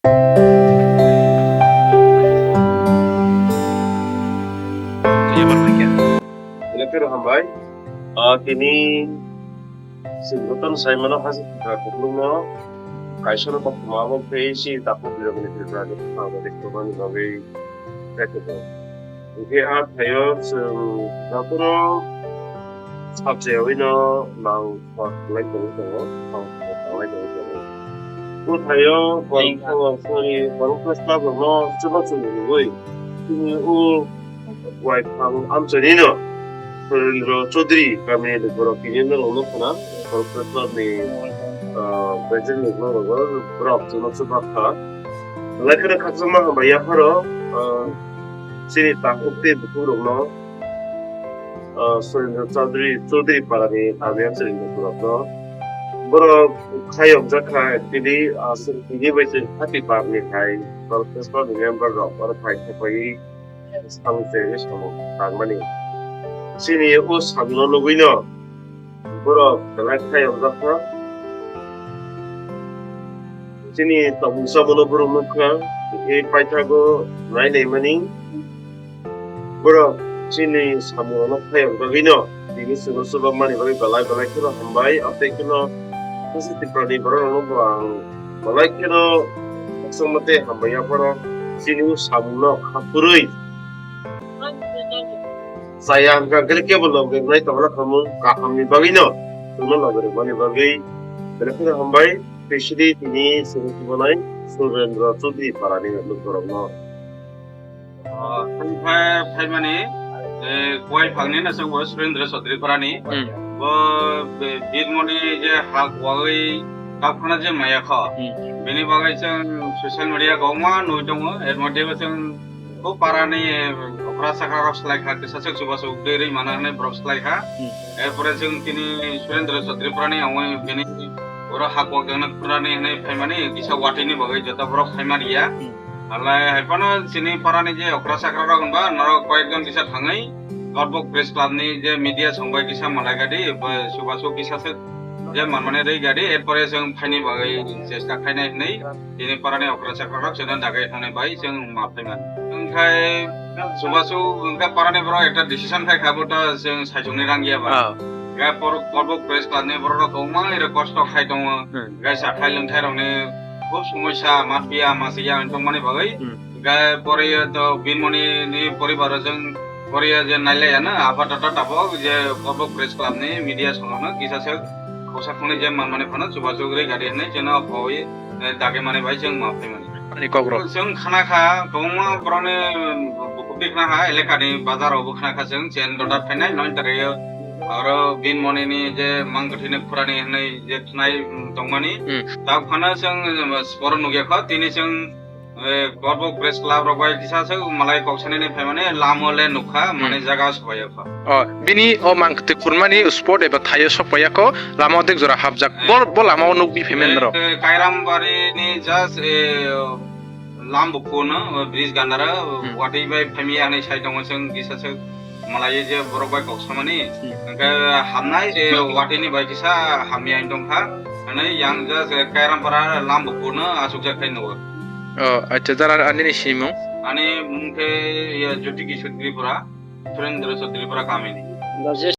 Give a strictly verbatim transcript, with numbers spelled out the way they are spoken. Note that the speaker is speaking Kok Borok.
Belai kheno hambai. Ah, tini chwng jotono sai mano, hasteni Tripura kuplungno kaisano koktwma abo khe si takhuk birokni Tripura ni thangmani bagwi kaitor. Hwnkhe a thaio chwng jotono sabjayawino nang kok kwlai tongwi tongo, kok kwlai tongwi tongo. O thaio borok, sorry, borok Press Club rokno chubachu rwui chini o Waithang amchaini no Surendra Chaudhary kamini borok tini norokno khna borok Press Club ni, ah, president ni borok chwngno chubak kha. Belai kheno khakchangma hambai yapharo, ah, chini takhuk tei bukhukrokno, ah, Surendra Chaudhary, Chaudhary parani Tamiya Surendra borokno. Borok khayokjak kha, actually, ah, chwng tini bai chwng thirty bar ni hai, borok Press Club ni member rok, borok phai thapaiwi samung chengwi samung tangmani. Chini o samungno nugwino borok belai khayokjak kha. Chini tongmung chamungo borok nukha, tei paithago nai naimani. Borok chini samungrokno khayokjagwino tini chwngno chubakmani bagwi belai belai kheno hambai. Amtwi kheno Hasteni Tripurani bororokno bo ang belai kheno khakchangma tei hambai yapharo chini o samungno kha kwrwi chaya hwnkha, hwnkhe kebo logi rwnai tongna khamung kahamni bagwino chwngno logi rwmani bagwi belai kheno hambai. Specially tini chwngno chubanai Surendra Chaudhary parani lukurokno. Ah, phai, phaimani, eh, Kuwaiphangni no chwng bo Surendra Chaudhary parani. Hmm. Bo be-, Birmoni je ha kuwagwi takhukna je maya kho. Hmm. Bini bagwi chwng social media kwbangma nugwi tongo. Er moddhe bo chwng bo parani, eh, okra chakra rok slai kha, kisa chwk chubachu ugwi rwi mana hwnwi borok slai kha. Hmm. Er pore chwng tini Surendra Chaudhary parani ongwi bini oro ha kuwak jakna kwrani hwnwi phaimani kisa watwi ni bagwi joto borok phaima riya. Hmm. Halai hai phano chini parani je okra chakra rok hwnba norok koyekjon kisa thangwi Korbok Press Club ni je media song bai kisa malai gadi, bo chubachu kisa se je manmani rwi gadi, er pore chwng phaini bagwi chesta khainai hwnwi tini parani okra chakra rok chwngno dagai thangni bai chwng ma phaimani. Wngkhai chubachu wngkha parani borok ekta decision khai kha, bo to chwng saichungni rang ya ba. Ah. Ga por-, Korbok Press Club ni borok rok kwbangma ere kosto khai tongo. Hmm. Ga chathai lwngthai rokni khub somosya, matpiya, masiya wng tongmani bagwi. Hmm. Ga pore to Birmoni ni poribar o chwng pore je nailai ya na, apatot tabok je Korbok Press Club ni media song no kisa se khosa khoni je manmani phano chubachu gri gari hinwi chwngno phawi, eh, dagi mani bai chwng ma phaimani. Ani kok rok. Chwng khna kha, kwbangma borokni bukhuk di khna kha, eleka ni bazar o bo khna kha chwng, chen dodar phainai, noin tarik o aro Birmoni ni je mang kwthwi ni khurani hinwi je khnai, mm, tongmani. Hmm. Ta phano chwng, eh, siporo nukya kho, tini chwng, eh, Korbok Press Club rok bai kisa se malai kok sanani phaimani lamo le nukha, mane, hmm, jaga sophaiya kho. Oh, bini o mang kwthwi khurmani spot eba thaio sok paiya kho, lama o tek jora hapjak. Eh. Bo, bo lama o nukdi payment rok. Eh, Kairambari ni just, eh, lam buku no, bridge gandara, hmm, watwi bai phaimya hinwi sai tongo chwng kisa se malai je borok bai kok samani. Hmm. Hwnkhe hamnai, eh, hmm, watwi ni bai kisa hamya hinwi tongkha. Hinwi yang just, eh, Kairampara lam buku no achukjak khai nugo. Oh, acha, jara ani ni simung? Ani mung khe, ya, Jyoti Kishore Tripura, Surendra Tripura kamini.